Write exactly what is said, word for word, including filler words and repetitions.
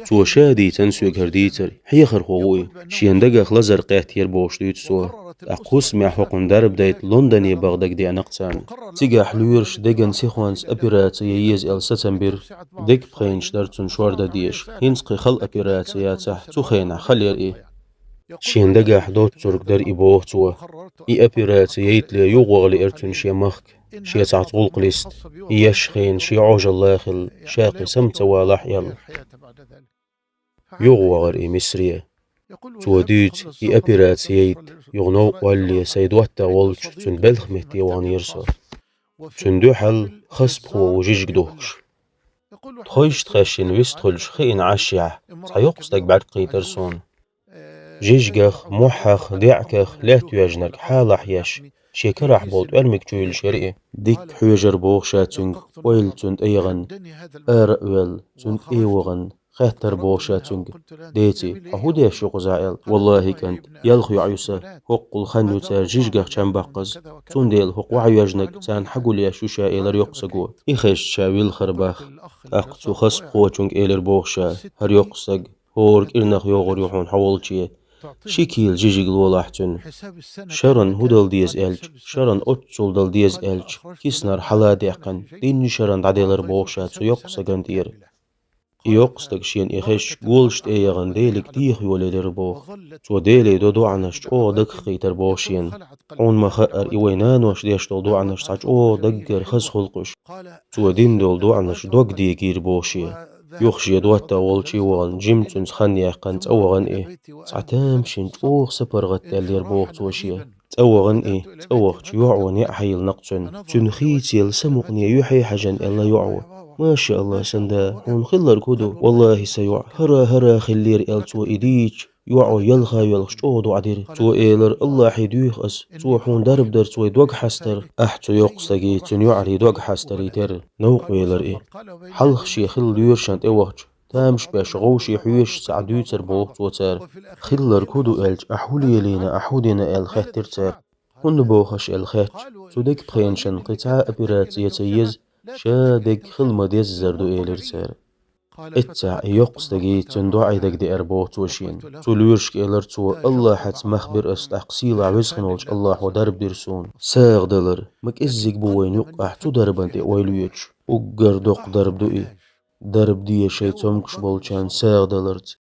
Цо ша дийцина соьга хӀара дийцар, хьехархо ву и, шена дагах лазар кхетта яр бохуш дуьйцу цо. ТӀаккха хӀусамехь хӀокхунна дарба дайта Лондоне баха дагадеана-кх царна. Цигахь лоьраша деган сихонца операци ян еза аьлла сацам бира. Деган пхенаш дара цунна шордан дезаш. ХӀинца кхин хала операци яцахь, цу хенахь хала яра и. Шена дагахь доцург дара и, боху цо. И операци яйтале юхаваха лиира цунна шен махка, шен цхьацца гӀуллакх листа. И еш хенахь шен Ӏожалла хилла, ша кхин сама ца валахь аьлла. Юхавахара и Мисаре. Цо дуьйцу, и операци яйта юха новкъа валале, сайн доттагӀа волчу цуьнан белхан метте ваханера со. Цуьнан дуьхьал хасбахо ву жижиг духкуш. Тхойшта хешйина вистхуьлуш хиъна Ӏашшехь, цхьа йоккха стаг бӀаьрг кхийтира суна. Жижигах, мохьах, деӀках лаьтта йоьжнарг хьалахь еш, шен карахь болу тӀоьрмиг чу юьллуш яра и. Дикка хьоьжура боху ша цуьнга, ойла цунна тӀе яхана, ара а ваьлла, цунна тӀе а вахана, хаьттара боху ша цуьнга: «Деций, хьо хӀун деш ю кхузахь?» — аьлла. «ВаллахӀи, кӀант, ялх йоӀ ю сан, хӀоккхул хан ю цара жижигах чам баккхаза. Цундела хӀокху вахьа йоьжнарг царна хьагулъеш ю ша», — элира йоккха стага. И хезча, ша вилхира боху. ТӀаккха цу хасбахочуьнга элира боху ша: «ХӀара йоккха стаг хӀора кӀирнах йогӀур ю хьуна хьо волче. Ши кийла жижиг лолахь цуьнан. Шарна хӀун дала деза аьлча, шарна оццул дала деза аьлча, киснара хьала а даьккхина, дийнна шарна дӀаделира», — боху ша цу йоккха стагана тӀера. И йоккха стаг шена и хезча, голаш тӀе а яхана, Деле деха йолаелира боху. Цо Деле до доӀанаш чӀогӀа дагах кхийтира боху шена. Хьуна ма-хаъара, и вайн наноша деш долу доӀанаш цхьа чӀогӀа даггара хаза хуьлу-кх уьш. Цо дина долу доӀанаш дог дегийра боху шен. Юха шен доттагӀа волчу а вахана, жимма цуьнца хан яьккхина, цӀа вахана и. Цхьа тамашийна чӀогӀа сапаргӀат даьллера боху цо шен. ЦӀа вахана и, цӀа вахча йоӀа неӀ хьайиллина-кх цуьнан. Цуьнан хийцаелла самукъане юьхье хьаьжна, аьлла йоӀа: «Маша АллахӀ, сан да, хьуна хилларг хӀун ду?» «ВаллахӀи, сан йоӀ, хӀара, хӀара хиллера», — аьлла цо и дийча, йоӀа ялха а йоьлхуш чӀогӀа доӀа дира. Цо элира: «АллахӀе дуьйху ас, цо хьуна дарба дара, цо и дог хьастара». Ахь цу йоккха стаге, цуьнан йоӀаре дог хьастарий терра, новкъа велира и. Хьалха шен хилла лоьрашна тӀе вахча, тамаш беш, гӀовше хьоьжуш цхьаъ дуьйцура боху цо цара. «Хилларг хӀун ду?» — аьлча, «Ахь хӀун лелийна, ахь хӀун дина?» — аьлла хаьттира цара. «ХӀунда боху аша?» — аьлла хаьттича, «Цу деган пхенашна кхин цхьа а операци ян ца еза, ша дерг хила ма-деззара ду», — элира цара. Эццахь и йоккха стаге, цуьнан доӀа дагадеара боху цо шена. Цу лоьрашка элира цо: «АллахӀаца мах бира ас, тӀаккха сийлахь веза хинолчу АллахӀо дарба дира суна». СагӀа далар ма кӀеззиг бу вайна юккъехь цу дарбан тӀе ойла йоьдуш. Уггар доккха дарба ду и. Дарба де шайн цомгуш болчарна сагӀа даларца,